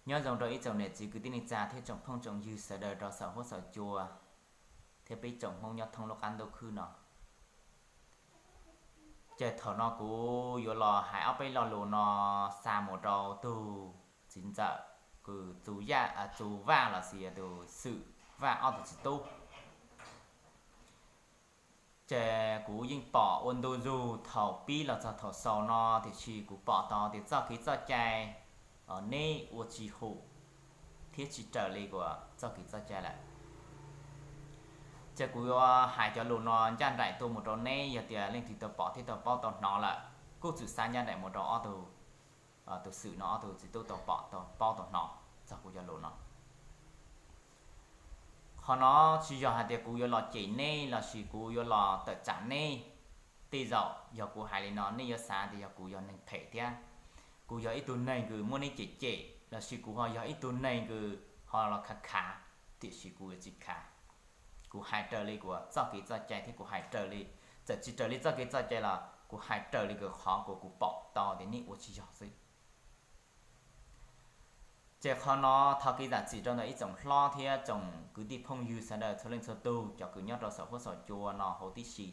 Nyob zoo rau ib tsoom niam txiv kwv tij neej tsa thiab tsoom phooj tsoom ywg sawv daws rau saum huab saum cua thiab peb tsoom Hmoob nyob thoob lub qab ntuj khwb no. Ces thaum no kuv yuav los hais ob peb lo lus no xa mus rau tus txiv ntxawm, kws txus Vaj los sis tus Xwm Vaj ob tug txiv tub. Ces kuv yeej pom ua ntu zus thaum pib los txog thaum xaus no, tiam sis kuv pom tau tias txoj kev txoj cai neb ua tsis hum thiab tsis raws li kuv txoj kev txoj cai lawm. Ces kuv yuav hais cov lus no ncaj nraim tuaj mus rau neb, yog tias leej twg tau pom thiab tau paub tau hnov lawm, kuj txwm xa ncaj nraim mus rau ob tug, tus Xwm no ob tug txiv tub tau pom tau paub tau hnov txog kuv cov lus no. Qhov no tsis yog hais tias kuv yuav los cem neb los sis kuv yuav los tawm tsam neb. Tej zaum yog kuv hais li no nej yuav xav tias yog kuv yog neeg phem thiab, kuv yog ib tug neeg kws muab neb cem cem, los sis kuv ho yog ib tug neeg kws ho los khav khav, tiam sis kuv yuav tsis khav. Kuv hais raws li kuv txoj kev txoj cai thiab kuv hais raws li, txawm tsis raws li txoj kev txoj cai los kuv hais raws li kuv qhov kuv, kuv pom tau tias nej ua tsis yog xwb. Ces qhov no thov kev zam txim rau ntawm ib tsoom hlob thiab tsoom kwv tij phooj ywg sawv daws txhua leej txhua tug cov kws nyob rau saum huab saum cua no huv tib si.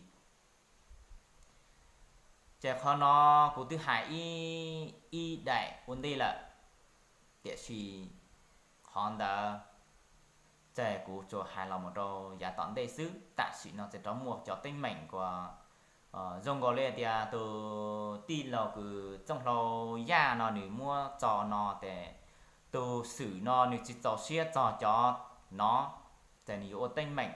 Ces qhov no kuv twb hais ib, ib daim ua ntej lawm, tiam sis qhov ntawd ces kuv tsuas hais los mus rau yav tom ntej xwb. Tam sim no txawm rov muaj cov teeb meem uas zoo nkaus li tias tus tij laug kws txooj hlau Yaj no nws muab tso no ces tus Xwm no nws tsis txaus siab txog cov no, ces nws yuav ua teeb meem.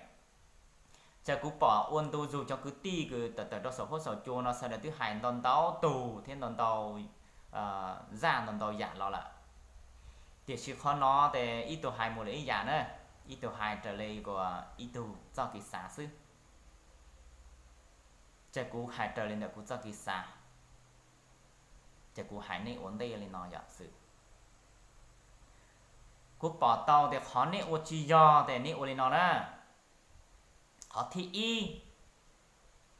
Ces kuv pom ua ntu zus cov kwv tij kws tawm tawm rau saum huab saum cua no sawv daws twb hais ntau ntau tug thiab ntau ntau zaj ntau ntau yam los lawm, tiam sis qhov no ces ib tug hais mus li ib yam na, ib tug hais raws li kuv ib tug txoj kev xav xwb. Ces kuv hais raws li ntawm kuv txoj kev xav, ces kuv hais nej ua ntej li no yom Xwm. Kuv pom tau tias qhov nej ua tsis yog ces nej ua li no na. Qhov thib ib,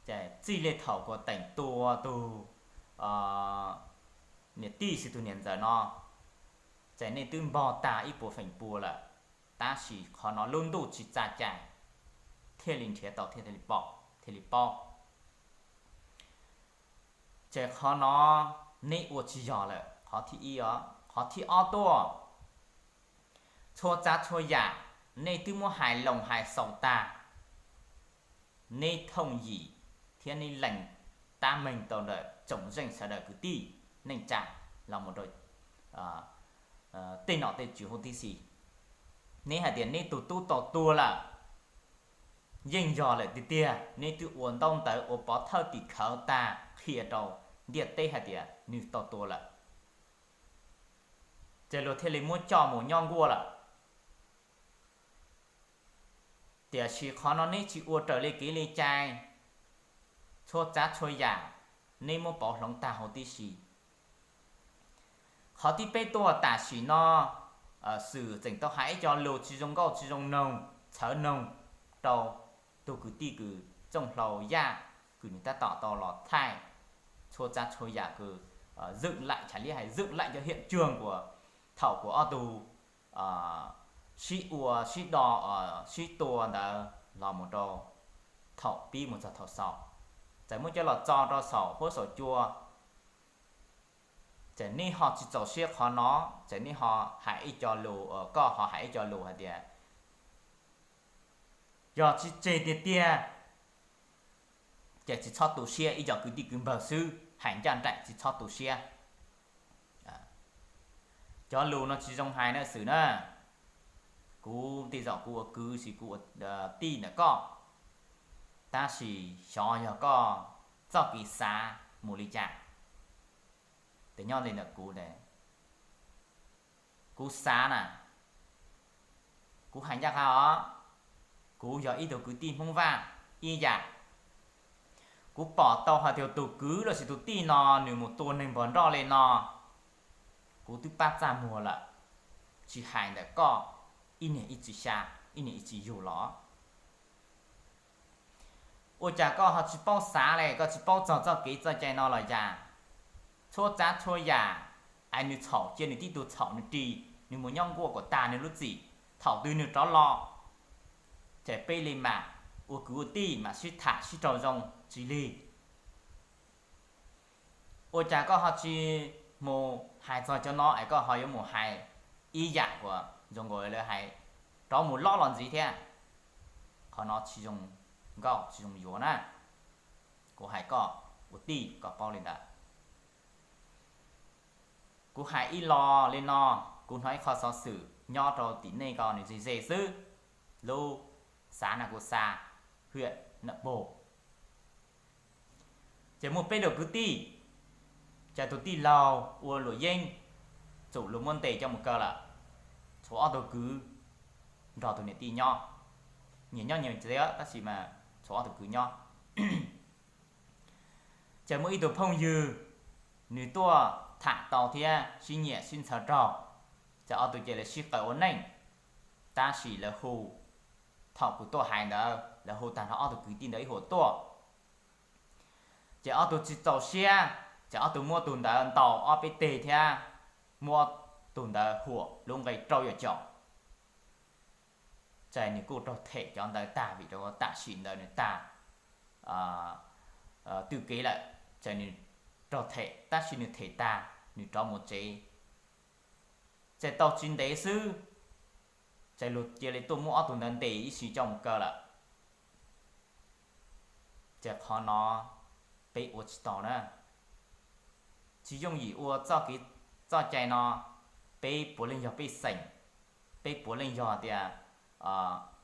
ces txij li thaum kuv teem tua tus niam tij xws tus niam ntxawm no, ces nej twb npog tag ib puas feem pua lawm, tab sis qhov no lub ntuj tsis txaus cai, thiaj li nrhiav tau thiaj li pom, thiaj li paub. Ces qhov no nej ua tsis yog lawm, qhov thib ib os. Qhov thib ob tuaj, txhua tsav txhua yam nej twb muab hais loo hais xaus tag, neb thooj yim thiab neb lees tab meeg tau ntawm tsoom zeej sawv daws kwv tij neej tsa los mus rau tej nom tej tswv huv tib si. Neb hais tias neb tus tub tau tua lawm, yeej yog lawm tiag tiag, neb twb ua ntaub ntawv ua pov thawj tim khawv tag qhia rau ntiaj teb hais tias nws tau tua lawm, ces luag thiaj li muab coj mus nyob nkuaj lawm. Tiam sis qhov no neb tsis ua raws li kev li cai, txhua tsav txhua yam neb muab pauv hloov tag huv tib si. Qhov thib peb tuaj, tam sim no Xwm tseem tau hais ib co lus tsis zoo nkauj tsis zoo noog txhawv noog rau tus kwv tij kws txooj hlau Yaj kws nws tab tom tau los thaij txhua tsav txhua yam kws zwm laim, txhais li hais zwm laim cov hiam cuag uas thaum kuv ob tug sib ua sib do sib tua ntawd los mus rau thaum pib mus txog thaum xaus, txawm muab coj los tso rau saum huab saum cua, ces neb ho tsis txaus siab qhov no, ces neb ho hais ib co lus, koj ho hais ib co lus hais tias yog tsis tseg tiag tiag ces tsis txhob tu siab, ib co kwv tij kwv npawg xwb, hais ncaj nraim tsis txhob tu siab. Cov lus no tsis zoo hais na Xwm na. Kuv tej zaum kuv ua kwv sis kuv ua tij ntawm koj, tab sis xyov yog koj txoj kev xav mus li cas. Ces nyob li ntawm kuv, kuv xav na, kuv hais ncaj qha os, kuv yog ib tug kwv tij Hmoob Vaj ib yam. Kuv pom tau hais tias tus kwv los sis tus tij no nws mus tua neeg npog nroj li no, kuv twb pab txaj muag lawm, tsis hais ntawm koj ib niag ib txwm xya, ib niag ib txwm yug los. Ua cas koj ho tsis paub xav li, koj tsis paub txog txoj kev txoj cai no los cas? Txhua tsav txhua yam es nws txhaum cia nws tib tug txhaum nws ris, nws mus nyob nkuaj kom tag nws lub txim. Thaum twg nws rov los, ces peb li mam ua kwv ua tij mam sib tham sib raug zoo tsis lig. Ua cas koj ho tsis mus hais txog cov no es koj ho yuav mus hais ib yam uas zoo nkaus lawv hais rov mus lob los ntxiv thiab? Qhov no tsis zoo nkauj tsis zoo yuav na. Kuv hais koj ua tij koj paub li ntawd. Kuv hais ib los li no, kuv hnov ib qho xov xwm nyob rau tim nej ko nws ze ze xwb, lub xav na kuv xa, hwm na pog. Ces muaj peb tug kwv tij, ces tus tij laug ua luam yeeb, txawm luag muab ntes coj mus kaw lawm, tshuav ob tug kwv nrog tus niam tij nyob, nyias nyob nyias tsev tab sis mas tshuav ob tug kwv nyob. Ces muaj ib tug phooj ywg, nws tuaj tham tau thiab sib nyiam sib ntxhov raug, ces ob tug cia li sib qawm ua neej. Tab sis lawv hu, thaum kuv tuaj hais ntawd lawv hu tag nrho ob tug kwv tij ntawd ib huam tuaj. Ces ob tug tsis txaus siab, ces ob tug muab tus ntawd ntaus ob peb teg thiab muab tus ntawd huam lub nqe rau yam caum. Ces nws kuj raug them cov ntawd tag vim rau tam sim ntawd nws tag twj kev lawm, ces nws raug them tab sis nws them tag nws rov mus tsev. Ces tau tsis ntev xwb, ces luag cia li tuaj muab ob tug ntawd ntes ib sim coj mus kaw lawm. Ces qhov no peb ua tsis tau na, tsis yooj yim ua txoj kev txoj cai no. Peb puav leej yog pej xeem, peb puav leej yog tias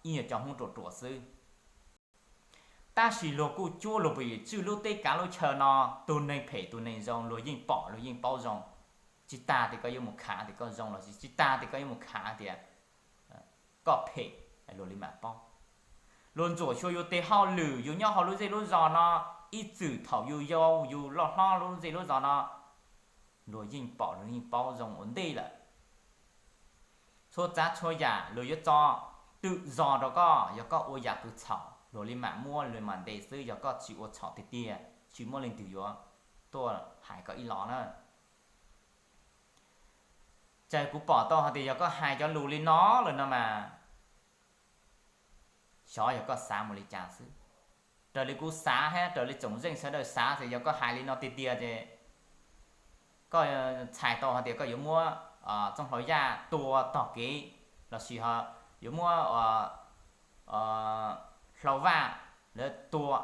ib nyuag cov Hmoob ruam ruam xwb. Tab sis luag kuj cuab luag pes yim tswj lub teb kav lub chaw no, tus neeg phem tus neeg zoo luag yeej pom luag yeej paub zoo. Tsis tas tias koj yuav mus khav tias koj zoo los sis tsis tas tias koj yuav mus khav tias koj phem, luag li mam paub. Luag ntxuam xyuas yus tes hauj lwm yus nyob hauv lub zej lub zos no, ib txwm thaum yus yau yus loj hlob lub zej lub zos no, luag yeej pom luag yeej paub zoo ua ntej lawm. Txhua tsav txhua yam luag yuav tso twm zos rau koj, yog koj ua yam twg txhaum luag li mam muab luag mam ntes xwb, yog koj tsis ua txhaum tiag tiag tsis muaj leej twg yuav tuaj hais koj ib los na. Ces kuv pom tau hais tias yog koj hais cov lus li no lawm no mas, xyov yog koj xav mus li cas xwb. Raws li kuv xav thiab raws li tsoom zeej sawv daws xav ces yog koj hais li no tiag tiag ces koj txhais tau hais tias koj yuav muab Txooj Hlauv Yaj tua tog kev, los sis yuav muab Hlau Vaj lawv tua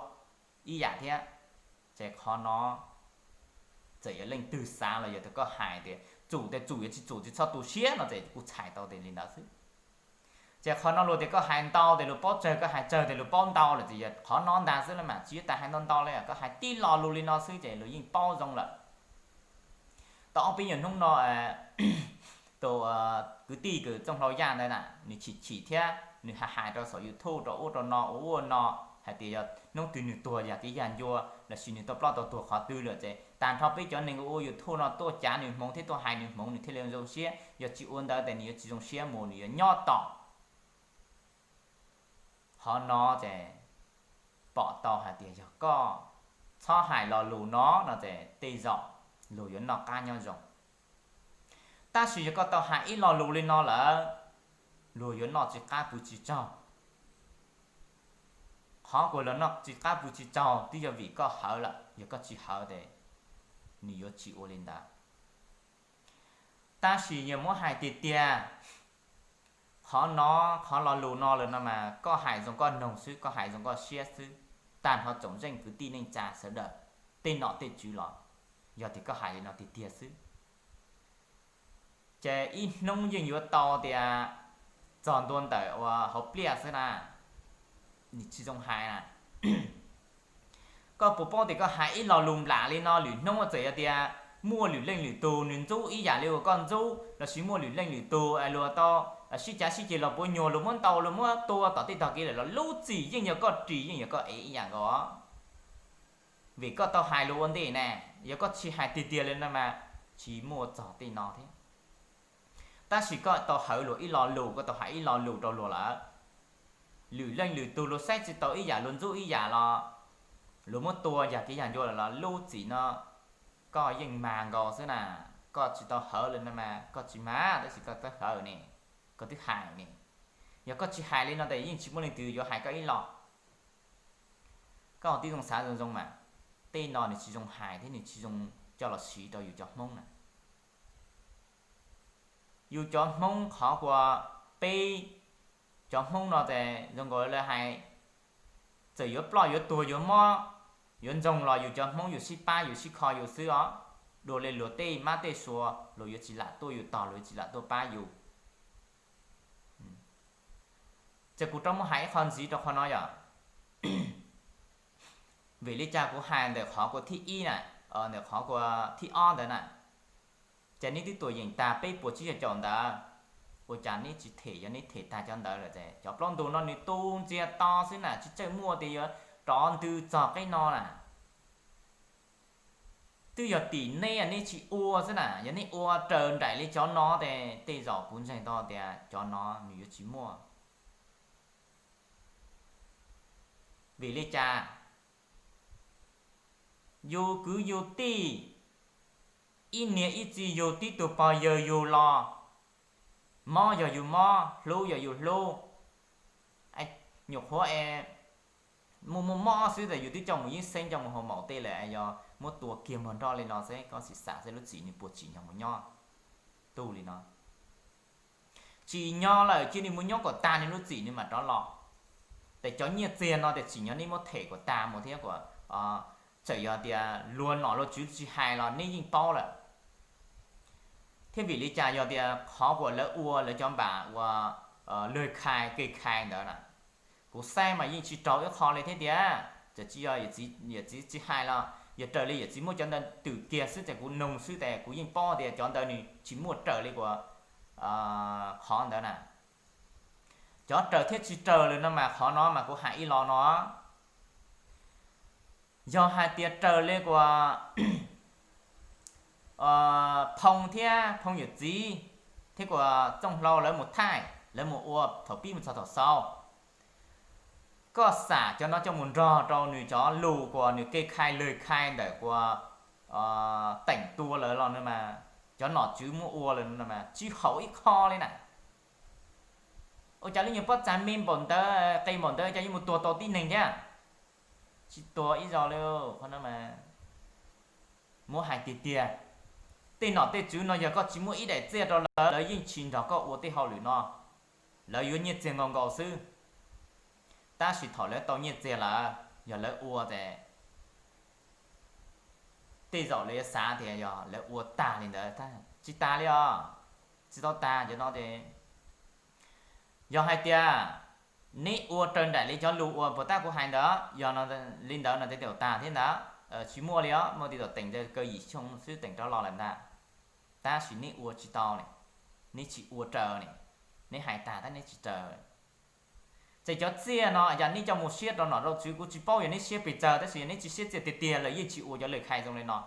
ib yam thiab. Ces qhov no txawm yog leej twg xav los yog tias koj hais tias tsum tias tsum, yuav tsis tsum tsis txhob tu siab no ces kuv txhais tau tias li ntawd xwb. Ces qhov no luag tias koj hais ntau tias luag paub tsawg, koj hais tsawg tias luag paub ntau lawm, ces yog qhov no ntag xwb los mas tsis yuav tas hais ntau ntau li, koj hais tib lo lus li no xwb ces luag yeej paub zoo lawm. Tau ob peb nyuag hnub no tus kwv tij kws Txooj Hlauv Yaj ntawd na nws chim chim thiab nws hais hais rau saum YouTube rau ub rau no ua ua no, hais tias yog hnub twg nws tuag yam kev yag ncua los sis nws tau ploj tau tuag qhov twg lawm ces tag nrho peb cov neeg ua YouTube no tuaj cav nws hmoov thiab tuaj hais nws hmoov nws thiaj li zoo siab, yog tsis ua ntawd ces nws yuav tsis zoo siab mus, nws yuav nyob tos. Qhov no ces pom tau hais tias yog koj txhob hais lo lus no no ces tej zaum luag yuav noj qab nyob zoo. Tab sis yog koj tau hais ib lo lus li no lawm, luag yuav noj tsis qab pw tsis tsaug. Qhov kuv los noj tsis qab pw tsis tsaug twb yog vim koj hawv lawm, yog koj tsis hawv ces nws yuav tsis ua li ntawd. Tab sis yog muab hais tiag tiag, qhov no, qhov lo lus no lawm no mas koj hais zoo koj noog xwb, koj hais zoo koj siab xwb. Tag nrho tsoom zeej kwv tij neej tsa sawv daws, tej nom tej tswv los yog tias koj hais li no tiag tiag xwb, ces ib hnub yeej yuav tau tias txog ntua ntawm ua hauv pliaj xwb na, nws tsis zoo hais na. Koj puas paub tias koj hais ib lo lus nplam li no lwm hnub txawm yog tias muaj lwm leej lwm tus nws ntxub ib yam li uas koj ntxub los sis muaj lwm leej lwm tus luag tau sib cav sib ceg los puav nyuag luag muab ntaus luag muab tua tom tej tog kev lawm los lub txim yeej yog koj ris yeej yog koj ev ib yam nkaus. Vim koj tau hais lus ua ntej ne, yog koj tsis hais tiag tiag li no mas tsis muaj txog tej no thiab. Tab sis koj tau hawv luag ib lo lus, koj tau hais ib lo lus rau luag lawm, lwm leej lwm tus luag saib tsis taus ib yam luag ntxub ib yam los luag muab tua yam kev yam ncua lawm los lub txim no koj yeej mag nkaus xwb na. Koj tsis tau hawv li no mas koj tsis mas, tab sis koj twb hawv ne, koj twb hais ne. Yog koj tsis hais li no tes yeej tsis muaj leej twg yuav hais koj ib los. Koj ua tib zoo xav zoo zoo mas, tej no nws tsis zoo hais thiab nws tsis zoo coj los siv rau yus cov Hmoob na. Yus cov Hmoob qhov uas peb cov Hmoob no tes zoo nkaus lawv hais, txawm yuav ploj yuav tuag yuav mob yuav ntsoog los yus cov Hmoob yus sib pab yus sib kho yus xwb os. Dua li luag tej mab tej sua luag yuav tsis lam tuaj yus tog, luag yuav tsis lam tuaj pab yus. Ces kuv rov muab hais ib qho ntxiv rau qhov no yom. Vim li cas kuv hais ntawm qhov kua thib ib na, ntawm qhov kua thib ob ntawd na, ces neb twb tuam yeem tag peb puas tsib caug caum ntawd, ua cas neb tsis them, yog neb them tag cov ntawd lawm ces cov plaub ntug no nws tu ntxiag to xwb na, tsis txawj muaj tias yuav rov ntws txog qib no na. Twb yog tim neb, neb tsis ua xwb na, yog neb ua raws nraim li cov no ces tej zaum kuv ntseeg tau tias cov no nws yuav tsis muaj. Vim li cas? Yus kwv yus tij, ib niam ib txiv yug tib tug pog yawg yug los, mob yog yus mob, hlub yog yus hlub. Nyuam qhuav es muaj muaj mob xwb tas yus twb coj mus yeeb xeeb coj mus hau maum tej lawm, yog muab tua kiag npog nroj li no xwb, koj sim xav xwb lub txim nws puas tsim nyog mus nyob tu li no. Tsim nyog lawm cia nws mus nyob kom tag nws lub txim nws mam rov los. Tes cov nyiaj txiag no tes tsim nyog neb muab them kom tag mus thiab kom, txawm yog tias luag nom luag tswv tsis hais los neb yeej paub lawm. Thiab vim li cas yog tias qhov uas lawv ua lawv cov npam uas lawg khai kev khai ntawd na, kuv saib mas yeej tsis raug ib qho li thiab tias, txawm tsis yog yawm txiv tsis hais los yog raws li yawm txiv muab cov ntawd twm kiag xwb ces kuv noog xwb ces kuv yeej paub tias cov ntawd nws tsis muaj raws li uas qhov ntawd na. Cov raws thiab tsis raws lawm no mas qhov no mas kuv hais ib los no, yog hais tias raws li uas Phoo thiab Phoo yawm txiv thiab uas Txooj Hlau lawv mus thaij lawv mus ua thaum pib mus txog thaum xaus, koj xam cov no coj mus nrog rau nws cov lus uas nws kev khai lawg khai ntawm uas teem tua lawv los no mas, cov nom tswv muab ua lawm no mas tsis haum ib qho li na. Ua cas lub nyuag pob txha me npaum ntawd qe npaum ntawd cas yuav mus tuag tau tib neeg thiab? Tsis tuag ib zaug li. Qhov no mas muab hais tiag tiag, tej nom tej tswv no yog koj tsis muaj ib daim txiaj rau lawv, lawv yeej tsis nrog koj ua tej hauj lwm no. Lawv yuav nyiaj txiag nkaus nkaus xwb. Tab sis thaum lawv tau nyiaj txiag lawm, yog lawv ua ces tej zaum lawv yuav xav tias yog lawv ua tag li ntawd, tsis tas li os. Tsis tau tas cov no ces, yog hais tias neb ua raws nraim li cov lus uas puas tab kuv hais ntawd, yog li ntawd no tej zaum tas thiab ntawd, tsis muaj li os, muaj tej zaum teem kaw yim xyoo xwb teem rov los lawm ntag. Tab sis neb ua tsis tau ne, neb tsis ua raws ne, neb hais tag tab neb tsis raws. Ces cov txiaj no yog neb coj mus siab rau nom rau tswv, kuv tsis paub yog neb siab pes tsawg, tab sis yog neb tsis siab txiaj tiag tiag lawm yeej tsis ua cov lawg khai zoo li no.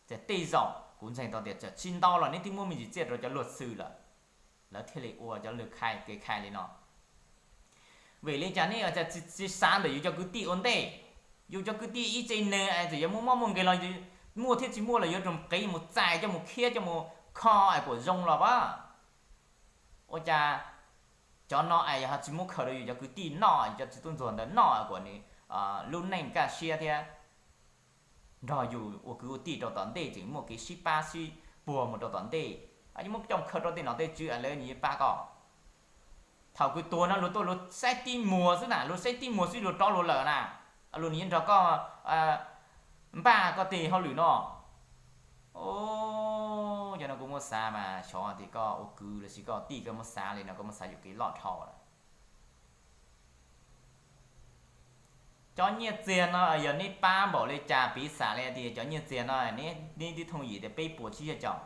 Ces tej zaum kuv ntseeg tau tias txawm tsis ntau los neb twb muab me ntsis txiaj rau cov luag xwm lawm, lawv thiaj li ua cov lawg khai kev khai li no. Vim li cas neb tsis xav ntawm yus cov kwv tij ua ntej? Yus cov kwv tij ib tse neeg es txawm yuav muaj mob muaj nkeeg los, muaj thiab tsis muaj los yuav rau qiv mus txais coj mus khiab coj mus kho es kuas zoo los as. Ua cas cov no es yog tsis muab khaws rau yus cov kwv tij noj, yus cov txiv tub ntxuag ntawd noj kuas nws lub neej kaj siab thiab nrog yus ua kwv ua tij rau tom ntej tseem muaj kev sib pab sib puag mus rau tom ntej. Yuav muab coj khaws rau tej nom tej tswv es lawv nyiam pab koj. Thaum kws tuag no luag tuaj luag saib tib muag xwb na, luag saib tib muag xwb luag rov luag lawm na, luag nyiam nrog koj npaj koj tej hauj lwm no. Cov no kuv muab xav mas xyov tias koj ua kwv los sis koj ua tij koj muab xav li no koj muab xav yuam kev loj dhau lawm. Cov nyiaj txiag no yog neb pab npaum li cas piv xam li tias cov nyiaj txiag no neb twb thooj yim tias peb puas tsib caug caum.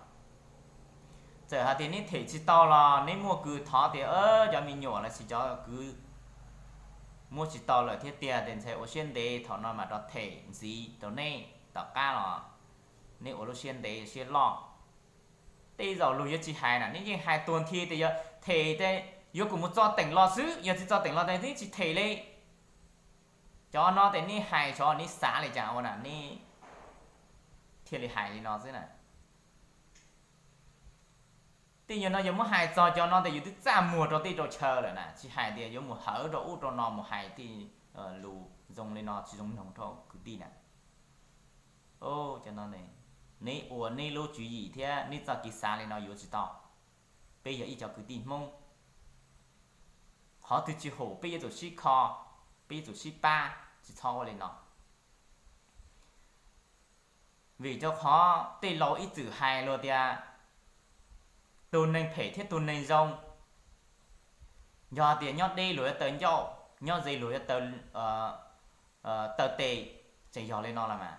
Txawm hais tias neb them tsis tau los neb muaj kws thov tias cov me nyuam los sis cov kwv muab tsis tau lawm thiab tiag tes ntxhais ua siab ntev thaum no mam rov them ntxiv rau neb tom qab los neb ua lub siab ntev siab loj. Tej zaum luag yuav tsis hais na, neb yeej hais tuag nthi tias yog them tes yuav kom mus txo teem los xwb, yog tsis txo teem los tes neb tsis them li. Cov no tes neb hais xyov neb xav li cas ua na neb thiaj li hais li no xwb na. Tej nyuag no yog muab hais txog cov no tes yus twb txaj muag rau teb rau chaw lawm na, tsis hais tias yuav mus hawv rau ub rau no mus hais tej lus zoo li no tsis zoo noog rau kwv tij na. Cov no, neb ua neb lub tswv yim thiab neb txoj kev xav li no yuav tsis tau. Peb yog ib cov kwv tij Hmoob, qhov twg tsis haum peb yuav tsum sib kho, peb yuav tsum sib pab, tsis txhob ua li no. Vim rau qhov tej laus ib txwm hais lus tias tus neeg phem thiab tus neeg zoo, yog tias nyob deb luag yuav taw ncauj, nyob ze luag yuav taw tes, tseem yog li no los mas.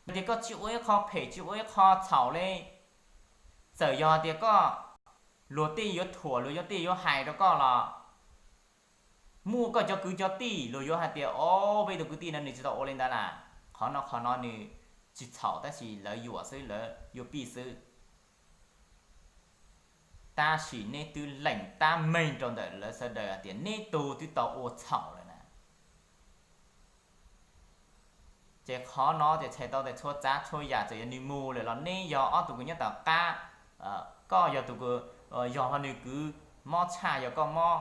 Yog tias koj tsis ua ib qho phem tsis ua ib qho txhaum li, txawm yog tias koj, luag tej yuav thuam luag tej yuav hais rau koj los muaj koj cov kwv cov tij luag yuav hais tias o, peb tus kwv tij no nws tsis tau ua li ntawd na. Qhov no qhov no nws tsis txhaum tab sis lawv yuam xwb, lawv yuav pij xwb. Tab sis neb twb lees tab meeg rau ntawm lawv sawv daws hais tias neb tus twb tau ua txhaum lawm na. Ces qhov no ces txhais tau tias txhua tsav txhua yam txawm yog nws mus lawm los neb yog ob tug kws nyob tom qab, koj yog tus kws, yog ho nws kwv mob tshaj yog koj mob,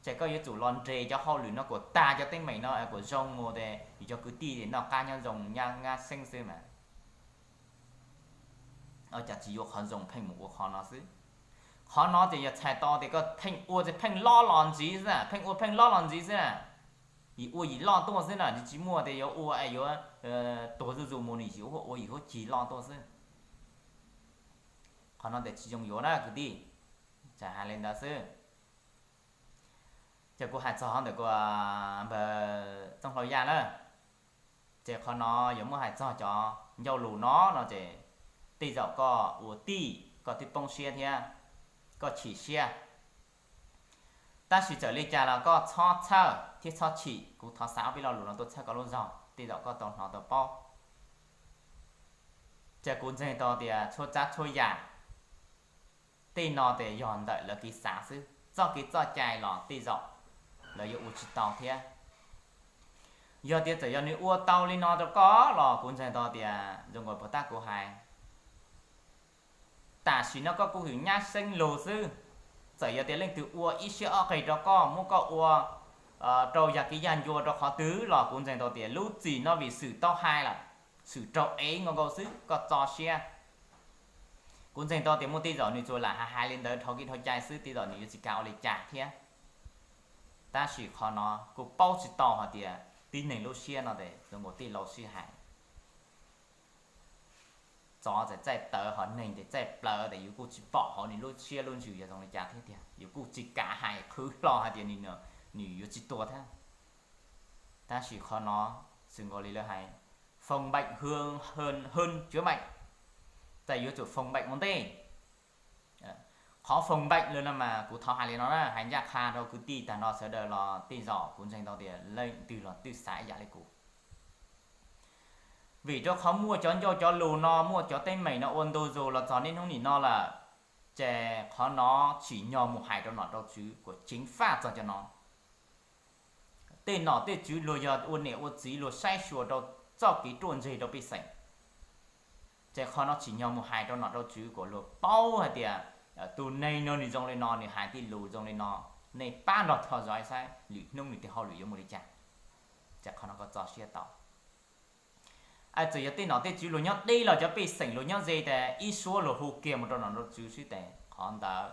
ces koj yuav tsum los nres cov hauj lwm no kom tag cov teeb meem no kom zoo mus tes yus cov kwv tij noj qab nyob zoo nyab ngab xeeb xwb mas. Cas tsis yuav qhov zoo pheej mus ua qhov no xwb. Qhov no ces yog txhais tau tias koj pheej ua ces pheej loj los ntxiv xwb, pheej ua pheej loj los ntxiv xwb na. Yim ua yim loj tuaj xwb na, tsis muaj tias yuav ua es yuav tuag zuj zus mus, nws yim huab ua yim huab cig loj tuaj xwb. Qhov no tes tsis zoo yuav na kwv tij, tsam hais li ntawd xwb. Ces kuv hais txog ntawm kuv npawg Txooj Hlau Yaj na, ces qhov no yuav muab hais txog cov ncauj lus no no ces tej zaum koj ua tij koj twb poob siab thiab koj chim siab. Tab sis txawm li cas los koj txhob txhawj thiab txhob chim, kuv thov xa ob peb lo lus no tuaj txhawb koj lub zog, tej zaum koj tau hnov tau paub. Ces kuv ntseeg tau tias txhua tsav txhua yam tej no tes yog ntawm lawv kev xav xwb, txoj kev txoj cai los tej zaum lawv yuav ua tsis tau thiab. Yog tias txawm yog nws ua tau li no rau koj los kuv ntseeg tau tias zoo nkaus puas tab kuv hais, tam sim no koj kuj hwm nyab xeeb lug xwb. Txawm yog tias leej twg ua ib siab ob qig rau koj, muab koj ua rau yag kev yag ncua rau qhov twg los kuv ntseeg tau tias lub txim no vim xwm tau hais lawm, xwm raug ev nkaus nkaus xwb, koj txo siab. Kuv ntseeg tau tias muaj tej zaum nws tsuas lam hais hais li ntawd dhau kev dhau cai xwb, tej zaum nws yuav tsis kam ua li cas thiab. Tab sis qhov no kuj paub tsis tau hais tias tib neeg lub siab no tes zoo nkaus tij laug sib hais, tsov tes txaij tawv ho neeg tes txaij plawv tes yus kuj tsis pom hauv nws lub siab lub ntsws yog zoo li cas thiab tiag, yus kuj tsis kam hais qhwv hlo hais tias nws yuav tsis tuag thiab. Tab sis qhov no xws nkaus li lawv hais, phòng bệnh hơn, hơn, hơn chữa bệnh, tes yuav tsum phòng bệnh ua ntej. Qhov phòng bệnh lawm no mas kuv thov hais li no na, hais ncaj qha rau kwv tij tag nrho sawv daws los tej zaum kuv ntseeg tau tias leej twg los twb xav ib yam li kuv. Vim rau qhov muaj cov ncauj cov lus no, muaj cov teeb meem no ua ntu zus los txog niaj hnub nim no lawm, ces qhov no tsim nyog mus hais rau nom rau tswv kom ceev faj txog cov no. Tej nom tej tswv luag yog ua niam ua txiv luag saib xyuas rau txoj kev ruaj ntseg rau pej xeem. Ces qhov no tsim nyog mus hais rau nom rau tswv kom luag paub hais tias tus neeg no nws zoo li no, nws hais tej lus zoo li no, nej pab nrog theo dõi saib lwm hnub nws tej hauj lwm yuav mus li cas. Ces qhov no koj txo siab tau. Txawm yog tej nom tej tswv luag nyob deb los cov pej xeem luag nyob ze tas ib suab luag hu kiag mus rau nom rau tswv xwb tes qhov ntawd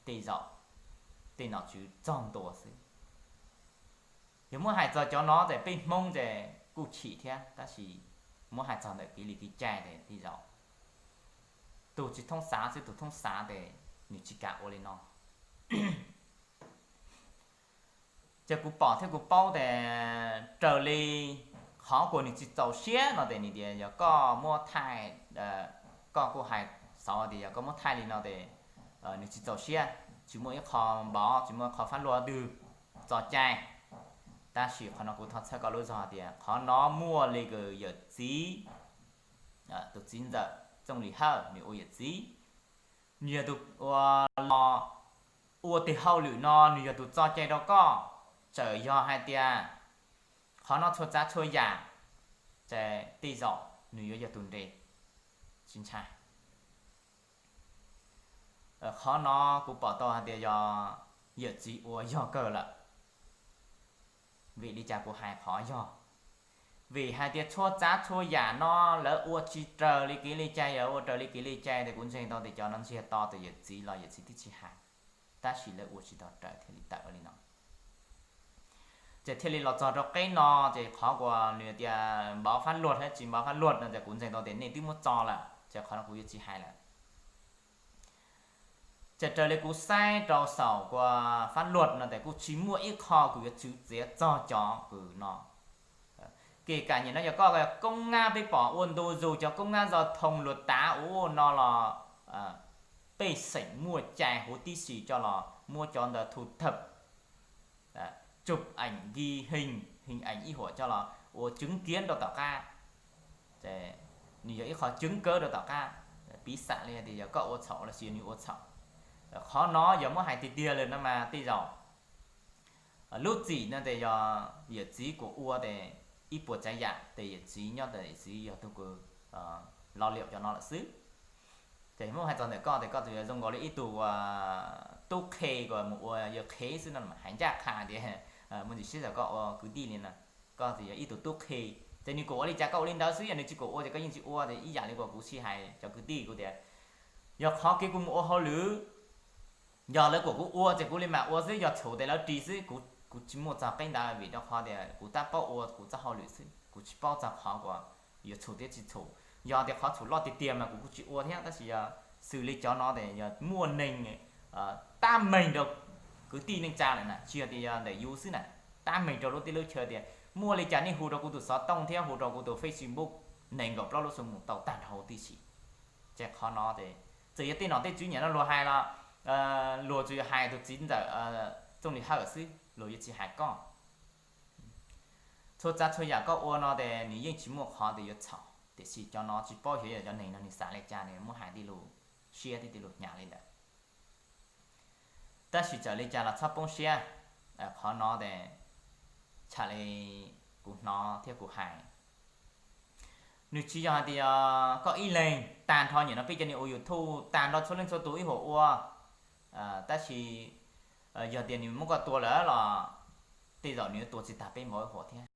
tej zaum tej nom tswv txog ntua xwb. Yog muab hais txog cov no tes peb Hmoob ces kuj chim thiab, tab sis muab hais txog ntawm kev li kev cai tes tej zaum tus tsis thoob xav xwb, tus thoob xav tes nws tsis kam ua li no. Ces kuv pom thiab kuv paub tes raws li qhov kuas nws tsis txaus siab no tes nws tias yog koj muab thaij, koj kuj hais xauv tias yog koj muab thaij li no tes nws tsis txaus siab, tsis muaj ib qho npov, tsis muaj ib qho fab luaj twg txo cai. Tab sis qhov no kuv thov txhawb koj lub zog tias qhov no muaj li kws yawm txiv, tus txiv ntxawm Txooj Lis Hawj nws ua yawm txiv, nws yog tus ua los ua tes hauj lwm no, nws yog tus txo cai rau koj. Txawm yog hais tias qhov no txhua tsav txhua yam, ces tej zaum nws yuav yog tus nres, tsis ntshai. Qhov no kuv pom tau hais tias yog yawm txiv ua yog kawg lawm. Vim li cas kuv hais qhov yog? Vim hais tias txhua tsav txhua yam no lawv ua tsis raws li kev li cai, yog ua raws li kev li cai ces kuv ntseeg tau tias cov no ntsiag to tus yawm txiv los yawm txiv twb tsis hais, tab sis lawv ua tsis tau raws thiaj li tawm li no. Ces thiaj li los txog rau qeb no, ces qhov uas nws tias npov fab luag thiab tsis npov fab luag no ces kuv ntseeg tau tias nej twb muab tso lawm ces qhov no kuv yuav tsis hais lawm. Ces raws li kuv saib rau saum uas fab luag no ces kuj tsis muaj ib qho kuv yuav tswv txiav txog cov kws no. Kev kam nyem no yog koj koob ngab peb pom ua ntu zus cov koob ngab zov thoo luag tav ua no los pej xeem muaj cai huv tib si coj los muab cov ntawd thu thawm, tsuj eem nki heej heej eem ib huam coj los ua ceev kiav rau tom qab. Nws yog ib qho ceev kawg rau tom qab. Piv xam li hais tias yog koj ua txhaum los sis yog nws ua txhaum, qhov no yog muab hais tiag tiag li no mas tej zaum lub txim no ces yog yawm txiv kuas ua ces ib puas tsav yam ces yawm txiv nyob tes yawm txiv yog tug kws lo liam cov no lawm xwb. Ces muab hais txog ntawm koj ces koj txawm yog zoo nkaus li ib tug tub qhe uas mus ua yawg qhev xwb no, hais ncaj qha tias muaj ntsis siab txog koj ua kwv tij li no, koj txawm yog ib tug tub qhe. Ces nws kuas ua li cas koj ua li ntawd xwb, yog nws tsis kuas ua ces koj yeej tsis ua. Ces ib yam li uas kuv sij hais cov kwv tij kuv tias yog qhov kev kuv mus ua hauj lwm, yog lawv kuas kuv ua ces kuv li mam ua xwb, yog txhum ces lawv ris xwb. Kuv tsis muaj txog qeb ntawd vim rau qhov tias kuv tab paub ua kuv txoj hauj lwm xwb, kuv tsis paub txog qhov uas yuav txhum thiab tsis txhum. Yog tias qhov txhum loj tiag tiag mas kuv kuj tsis ua thiab, tab sis yog xws li cov no ces yog muaj neeg tab meeg rau kwv tij neej tsa lawm na, tsis yog tias yog ntawm yus xwb na, tab meeg rau lub teb lub chaw tias muaj li cas nej hu rau kuv tus xov tooj thiab hu rau kuv tus Facebook nees nkaum plaub lub xu mus tau tag nrho huv tib si. Ces qhov no ces txawm yog tej nom tej tswv nyiam no luag hais los luag tsuas yog hais tus txiv ntxawm Txooj Lis Hawj xwb, luag yuav tsis hais koj. Txhua tsav txhua yam koj ua no ces nws yeej tsis muaj qhov tias yuav txhaum, tiam sis cov no tsis paub xyov yog cov neeg no nws xav li cas nws muab hais tij lus siab thiab tij lus hnyav li ntawd. Tab sis txawm li cas los txhob poob siab, qhov no ces tshaj li kuv hnov thiab kuv hais, nws tsis yog hais tias koj ib leeg tag nrho, nim no peb cov niag ua YouTube tag nrho txhua leej txhua tus ib huam ua, tab sis yog tias nws muab koj tua lawm los tej zaum nws yuav tua tsis tag peb npaum ib huam thiab.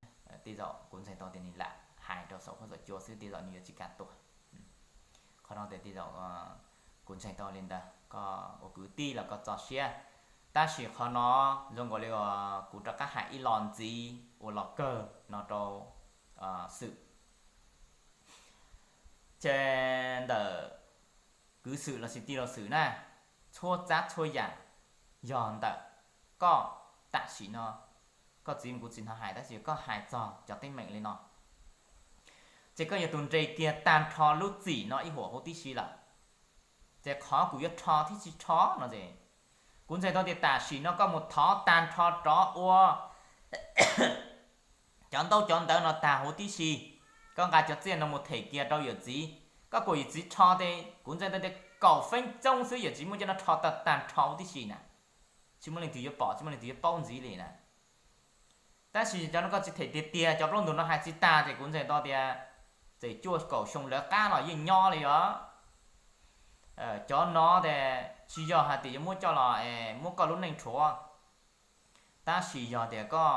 Tej zaum kuv ntseeg tau tias nws lam hais rau saum huab saum cua xwb, tej zaum nws yuav tsis kam tua. Qhov no ces tej zaum kuv ntseeg tau li ntawd, koj ua kwv tij los koj txo siab. Tab sis qhov no zoo nkaus li uas kuv rov qab hais ib los ntxiv ua los kawg no rau xwm, ces ntawm kwv xwm los sis tij laug xwm na, txhua tsav txhua yam yog ntawm koj tam sim no, koj txiv kuv tsis hnov hais tab sis koj hais txog cov teeb meem li no, ces koj yog tus nres kiag tag nrho lub txim no ib huam huv tib si lawm. Ces qhov kuv yuav rho thiab tsis rho no ces kuv ntseeg tau tias tam sim no koj mus thov tag nrho rov ua cov ntaub cov ntawv no tag huv tib si, koj nqa cov txiaj no mus them kiag rau yawm txiv. Koj kom yawm txiv rho ces kuv ntseeg tau tias kaum feeb txob xwb yawm txiv muab cov no rho tag tag nrho huv tib si na, tsis muaj leej twg yuav pom tsis muaj leej twg yuav paub ntxiv li na. Tab sis cov no koj tsis them tiag tiag, cov plaub ntug no hais tsis tag ces kuv ntseeg tau tias txawm cuaj kaum xyoo lawv qab los yeej nyob li os. Cov no ces tsis yog hais tias yuav muab coj los muab koj lub neej rhuav, tab sis yog tias koj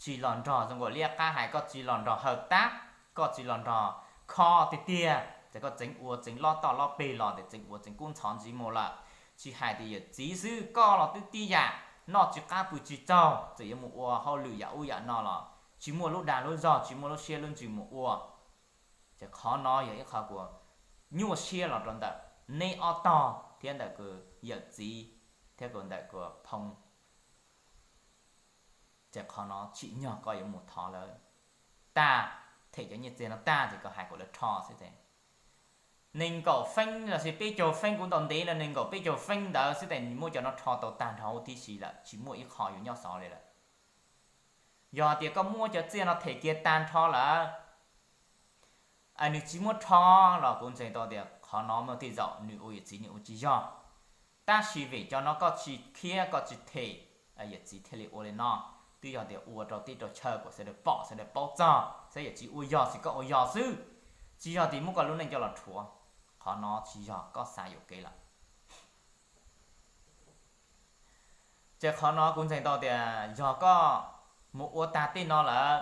tsis los nrog zoo nkaus liab qab hais, koj tsis los nrog hawm tab, koj tsis los nrog kho tiag tiag ces koj txeev ua txeev lob toj lob peg los ces txeev ua txeev kub ntxhov ntxiv mus lawm. Tsis hais tias yawm txiv xwb, koj los twb tib yam, noj tsis qab pw tsis tsaug, txawm yuav mus ua hauj lwm yam ub yam no los tsis muaj lub dag lub zog tsis muaj lub siab lub ntsws mus ua. Ces qhov no yog ib qho kuas nyuaj siab los rau ntawm neb ob tog thiab ntawm kuv yawm txiv thiab kuv ntawm kuv phoo. Ces qhov no tsim nyog koj yuav mus thov lawv tag, them cov nyiaj txiag no tag ces koj hais kom lawv rho xwb ces nees nkaum feeb los sis peb caug feeb, kuv ntaus ntev los nees nkaum peb caug feeb ntawd xwb ces muab cov no rho tau tag nrho huv tib si lawm, tsis muaj ib qho yuav nyob xov li lawm. Yog tias koj muab cov txiaj no them kiag tag nrho lawm, nws tsis muab rho los kuv ntseeg tau tias qhov no muaj tej zaum nws ua yawm txiv nws ua tsis yog. Tab sis vim cov no koj tsis khiav koj tsis them, yawm txiv thiaj li ua li no. Twb yog tias ua rau teb rau chaw kom sawv daws pom sawv daws paub txog saib yawm txiv ua yog xwb koj ua yog xwb, tsis yog tias muab koj lub neej coj los rhuav. Qhov no tsis yog koj xav yuam kev lawm. Ces qhov no kuv ntseeg tau tias yog koj mus ua tag tej no lawm,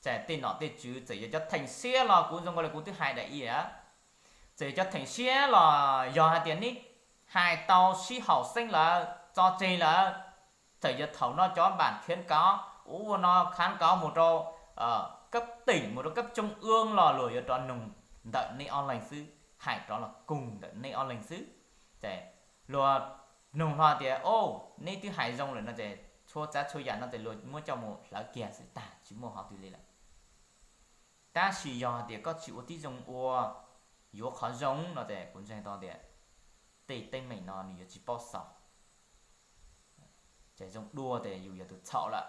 ces tej nom tej tswv txawm yog cov theem siab los kuv zoo li kuv twb hais daim i lawm, txawm yog cov theem siab los yog hais tias neb hais tau sib haum xeeb lawm, tso tseg lawm, txawm yog thaum no cov npam khiav kauv ua ua no khav kauv mus rau kab teem mus rau kab tsoob wb los luag yuav rov nug ntawm neb ob leeg xwb, hais rov los kuj ntawm neb ob leeg xwb. Ces luag nug hlo tias, o, neb twb hais zoo lawm no ces txhua tsav txhua yam no ces luag muab coj mus hlawv kiag xwb tag, tsis muaj hov twg li lawm. Tab sis yog hais tias koj tsis ua tib zoo ua, yuav qhov zoo no ces kuv ntseeg tau tias tej teeb meem no nws yuav tsis paub xaus. Ces zoo dua tias yus yog tus txhaum lawm,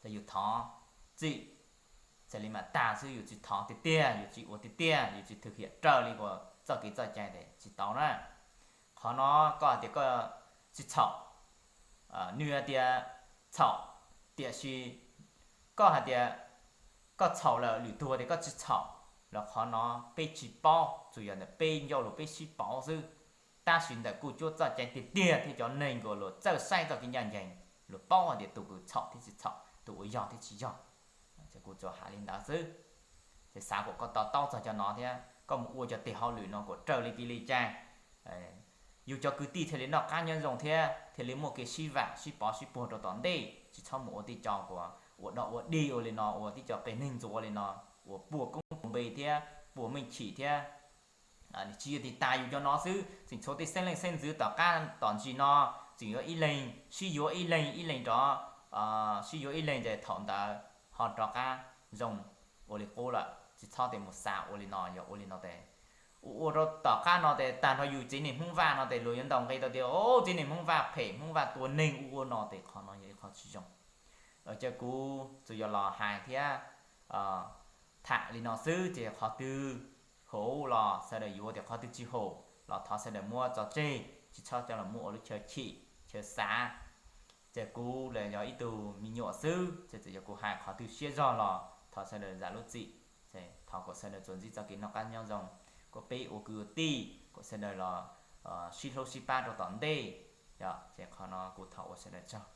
ces yus thov txim, txawm li mam tag xwb, yus tsis thov tiag tiag, yus tsis ua tiag tiag, yus tsis thực hiện raws li txoj kev txoj cai ces tsis tau na. Qhov no koj hais tias koj tsis txhaum, nws hais tias txhaum, tiam sis koj hais tias koj txhaum lawm, lwm tus tias koj tsis txhaum, los qhov no peb tsis paub, tsuas yog ntawm peb ncauj lus peb sib pauv xwb. Tab sis ntawm kuj cuab txoj cai tiag tiag thiab cov neeg uas luag txawj saib txoj kev ncaj ncees, luag paub hais tias tus kws txhaum thiab tsis txhaum, tus uas yog thiab tsis yog. Ces kuv tsuas hais li ntawd xwb. Ces xav kom koj to taub txog cov no thiab koj mus ua cov tes hauj lwm no kom raws li kev li cai, yus cov kwv tij thiaj li noj qab nyob zoo thiab thiaj li muaj kev sib vam sib pov sib puag rau tom ntej. Tsis txhob mus ua tej co uas ua dog ua dig ua li no, ua tib co qias neeg ntxuav ua li no, uas puas koob puas npe thiab puas meej chim thiab tsis yog tig tas yus cov no xwb, tseem tshuav tej xeeb leej xeeb ntxwv tom qab tom ntsis no, tseem yuav ib leeg sib yuav ib leeg ib leeg rov, sib yuav ib leeg ces thaum ntawd ho rov qab zoo ua li qub lawm. Tsis txhob tias mus xav ua li no, yog ua li no ces ua ua rau tom qab no ces tag nrho yus tsev neeg Hmoob Vaj no ces luag yuav ntaus nqi tau tias, o, tsev neeg Hmoob Vaj phem, Hmoob Vaj tua neeg ua ua no ces qhov no yog ib qho tsis zoo. Ces kuv tsuas yog los hais thiab tham li no xwb, ces qhov twg hauv los sawv daws yuav, tias qhov twg tsis haum los thov sawv daws muab tso tseg, tsis txhob coj los muab ua lub chaw chim chaw xav. Ces kuv los yog ib tug me nyuam xwb, ces txawm yog kuv hais qhov twg siab zog los thov sawv daws zam lub txim. Ces thov kom sawv daws tsuas ntsib txoj kev noj qab nyob zoo, kom peb ua kwv ua tij kom sawv daws los sib hlub sib pab rau tom ntej. Yog ces qhov no kuv thov ua sawv daws tsaug.